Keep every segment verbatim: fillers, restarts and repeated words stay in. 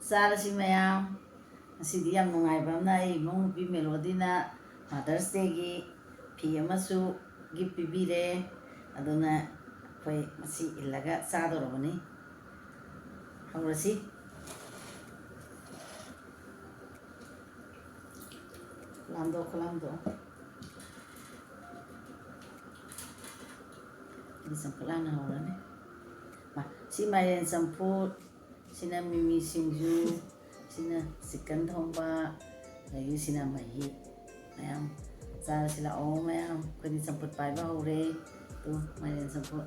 ꯆꯥꯔꯁꯤ ꯃꯌꯥꯝ꯫ ꯉꯁꯤꯗꯤ ꯌꯥꯝ ꯅꯨꯡꯉꯥꯏꯕ ꯑꯃꯅ, ꯑꯩ ꯏꯃꯧ ꯅꯨꯄꯤ ꯃꯦꯂꯣꯗꯤꯅ Mother's Dayꯒꯤ ꯐꯤ ꯑꯃꯁꯨ gift ꯄꯤꯕꯤꯔꯦ꯫ ꯑꯗꯨꯅ ꯑꯩꯈꯣꯏ ꯃꯁꯤ ꯏꯜꯂꯒ ꯆꯥꯗꯧꯔꯕꯅꯤ꯫ ꯍꯧꯔꯁꯤ꯫ ꯂꯥꯝꯗꯣꯛꯈꯣ, ꯂꯥꯝꯗꯣꯛꯑꯣ꯫ ꯑꯩꯗꯤ ꯆꯝꯐꯨꯠ ꯍꯥꯟꯅ ꯍꯧꯔꯅꯤ꯫ ꯃꯥ, ꯁꯤ ꯃꯥꯏꯔꯦꯟ ꯆꯝꯐꯨꯠ, ꯁꯤꯅ ꯃꯤꯃꯤ ꯁꯤꯡꯖꯨ, ꯁꯤꯅ chicken ꯊꯣꯡꯕ, ꯑꯗꯒꯤ ꯁꯤꯅ ꯃꯍꯤ꯫ ꯃꯌꯥꯝ ꯆꯥꯔꯁꯤ ꯂꯥꯛꯑꯣ ꯃꯌꯥꯝ꯫ ꯑꯩꯈꯣꯏꯗꯤ ꯆꯝꯐꯨꯠ ꯄꯥꯏꯕ ꯍꯧꯔꯦ꯫ ꯇꯨ, ꯃꯥꯏꯔꯦꯟ ꯆꯝꯐꯨꯠ꯫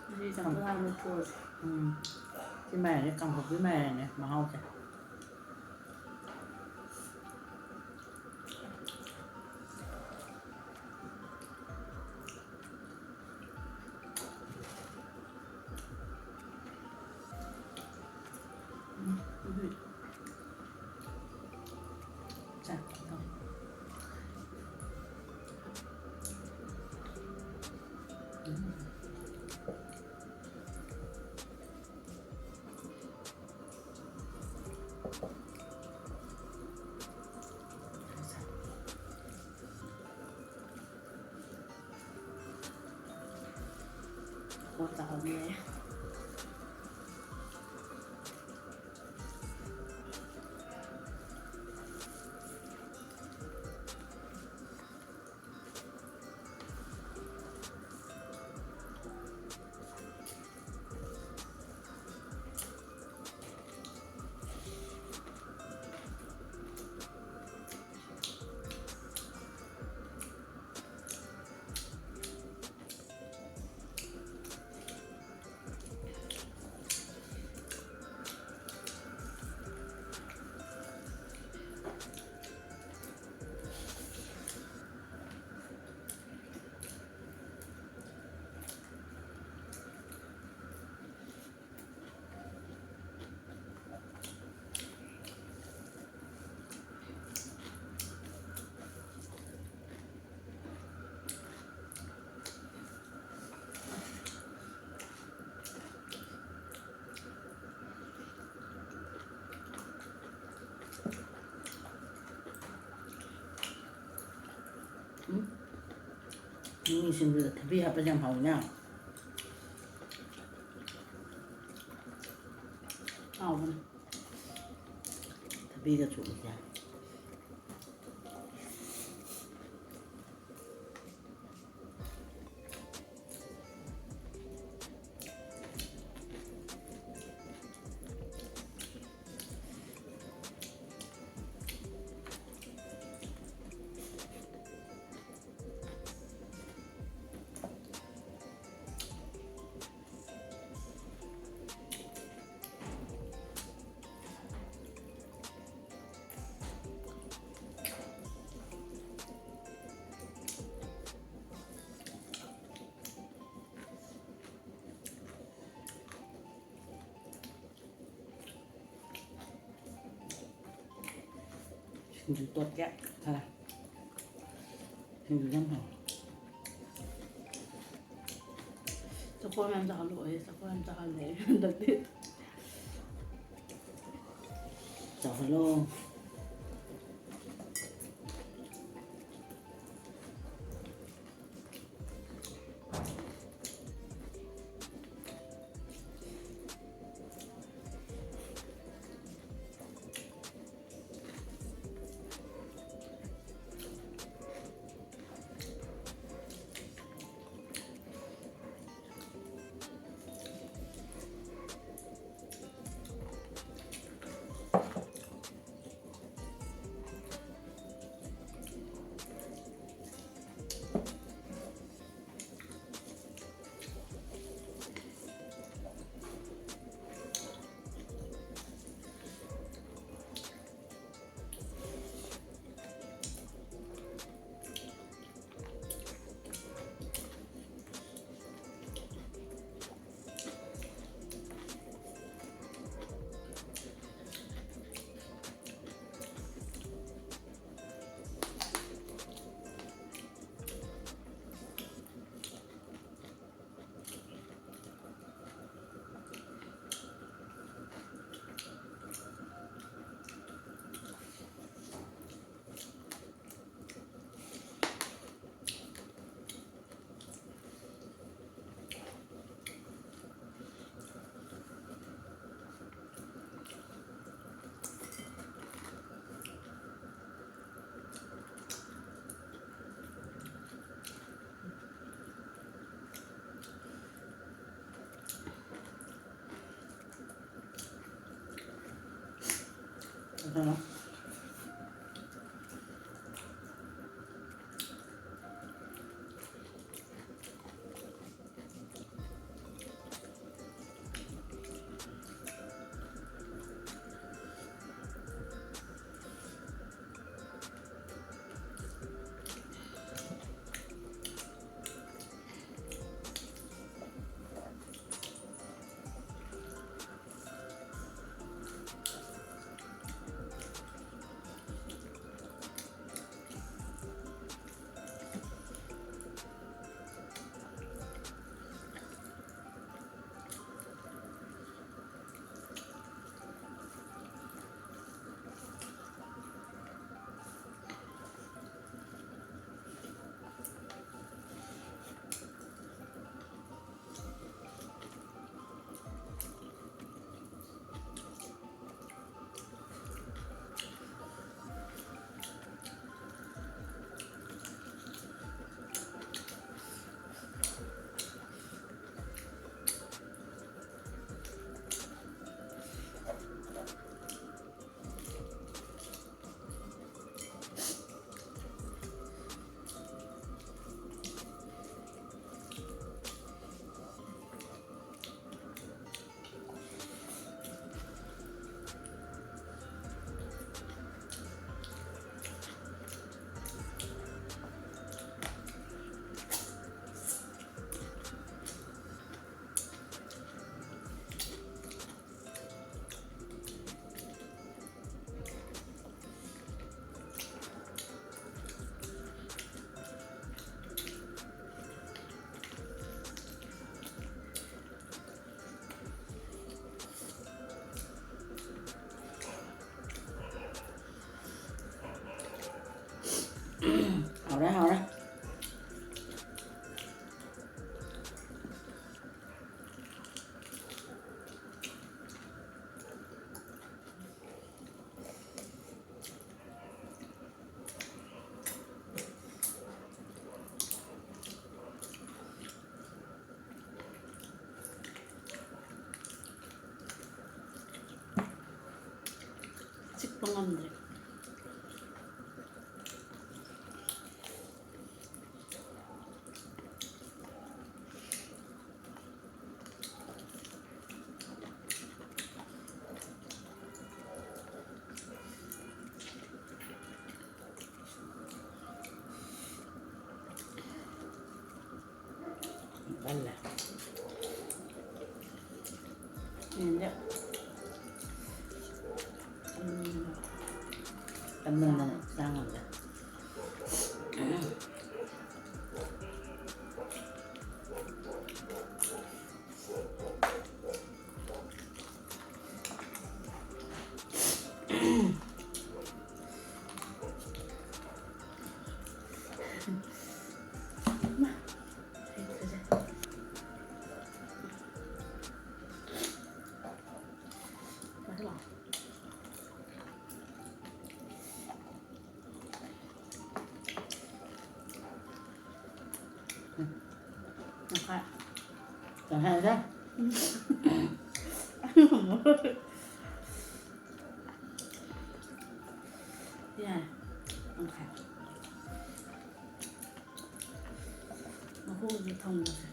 ꯉꯁꯤ ꯆꯝꯐꯨꯠ ꯍꯥꯟꯅ ꯊꯣꯡꯉꯦ꯫ ꯎꯝ꯫ ꯁꯤ ꯃꯥꯏꯔꯦꯟꯁꯦ ꯀꯥꯡꯄꯣꯛꯄꯤ ꯃꯥꯏꯔꯦꯟꯅꯦ ꯃꯍꯥꯎꯁꯦ꯫ ꯃꯤꯃꯤ ꯁꯤꯡꯖꯨꯗ ꯊꯕꯤ ꯍꯥꯞꯄꯁꯦ ꯌꯥꯝ ꯍꯥꯎꯋꯤꯅꯦ꯫ ꯍꯥꯎꯕꯅꯦ꯫ ꯊꯕꯤꯒ ꯊꯣꯡꯕꯁꯦ꯫ ꯁꯤꯡꯖꯨ ꯇꯣꯠꯀꯦ꯫ ꯐꯔꯦ꯫ ꯁꯤꯡꯖꯨ ꯌꯥꯝ ꯍꯥꯎꯋꯦ꯫ ꯆꯈꯣꯏ ꯃꯌꯥꯝ ꯆꯥꯍꯜꯂꯣ, ꯑꯩ ꯆꯈꯣꯏ ꯌꯥꯝ ꯆꯥꯍꯜꯂꯦ ꯍꯟꯗꯛꯇꯤ꯫ ꯆꯥꯍꯜꯂꯣ꯫ ꯍꯥꯏꯔꯣ꯫ ꯉꯝꯗ꯭ꯔꯦ꯫ ꯀꯜꯂꯦ꯫ ꯌꯦꯟꯁꯦ꯫ ꯎꯝ꯫ ꯀꯟꯃꯟꯗꯅ ꯆꯥ ꯉꯝꯗꯦ꯫ ꯇꯪꯈꯥꯏ꯫ ꯇꯪꯈꯥꯏ ꯆꯥ꯫ ꯌꯥꯔꯦ꯫ ꯇꯪꯈꯥꯏ꯫ ꯃꯀꯨꯁꯨ ꯊꯝꯈ꯭ꯔꯦ꯫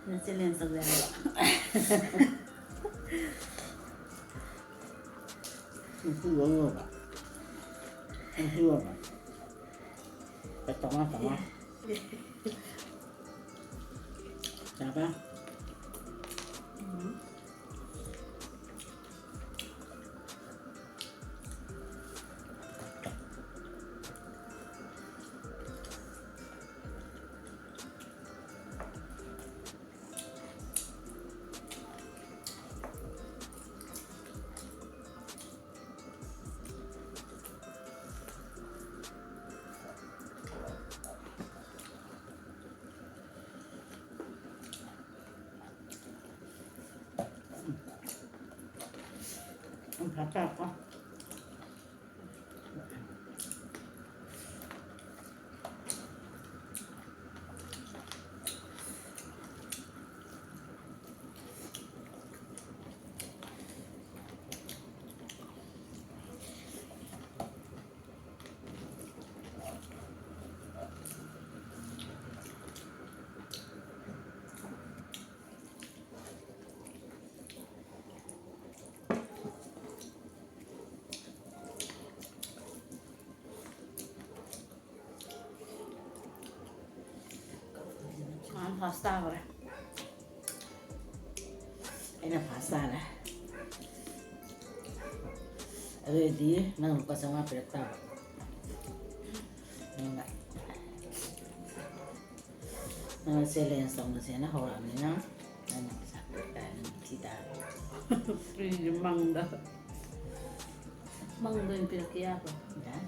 ꯅꯪ challenge ꯇꯧꯖꯦ ꯍꯥꯏꯕ꯫ ꯅꯨꯄꯤ ꯂꯣꯏ ꯂꯣꯏꯕ꯫ ꯅꯨꯄꯤ ꯂꯣꯏꯕ꯫ ꯆꯥꯝꯃꯉꯥ, ꯆꯥꯝꯃꯉꯥ꯫ ꯌꯥꯕ꯭ꯔꯥ? ꯎꯝ꯫ ꯉꯥꯛꯇꯪ ꯉꯥꯏꯈꯣ꯫ ꯃꯥꯅ ꯐꯥꯔꯁ ꯇꯥꯈ꯭ꯔꯦ꯫ ꯑꯩꯅ ꯐꯥꯔꯁ ꯇꯥꯔꯦ꯫ ꯑꯗꯨ ꯑꯣꯏꯔꯗꯤ ꯅꯪ ꯂꯨꯄꯥ ꯆꯥꯝꯃꯉꯥ ꯄꯤꯔꯛ ꯇꯥꯕ꯫ ꯅꯪꯅ, ꯅꯪꯅ ꯆꯦꯂꯦꯟꯖ ꯇꯧꯅꯁꯦꯅ ꯍꯧꯔꯛꯑꯕꯅꯤꯅ ꯅꯪꯅ ꯄꯩꯁꯥ ꯄꯤꯔꯛ ꯇꯥꯔꯦ, ꯅꯪ ꯊꯤ ꯇꯥꯔꯦ꯫ ꯄꯤꯔꯤꯁꯦ ꯃꯪꯗ꯫ ꯃꯪꯗ ꯑꯣꯏꯅ ꯄꯤꯔꯛꯀꯦ ꯌꯥꯕ꯭ꯔꯣ? ꯌꯥꯏ꯫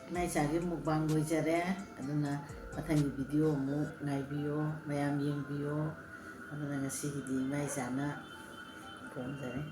ꯏꯃꯥ ꯏꯆꯥꯒꯤ ꯃꯨꯛꯕꯥꯡ ꯂꯣꯏꯖꯔꯦ꯫ ꯑꯗꯨꯅ ꯃꯊꯪꯒꯤ ꯚꯤꯗꯤꯑꯣ ꯑꯃꯨꯛ ꯉꯥꯏꯕꯤꯌꯣ, ꯃꯌꯥꯝ ꯌꯦꯡꯕꯤꯌꯣ꯫ ꯑꯗꯨꯅ ꯉꯁꯤꯒꯤꯗꯤ ꯏꯃꯥ ꯏꯆꯥꯅ ꯊꯣꯡꯖꯔꯦ꯫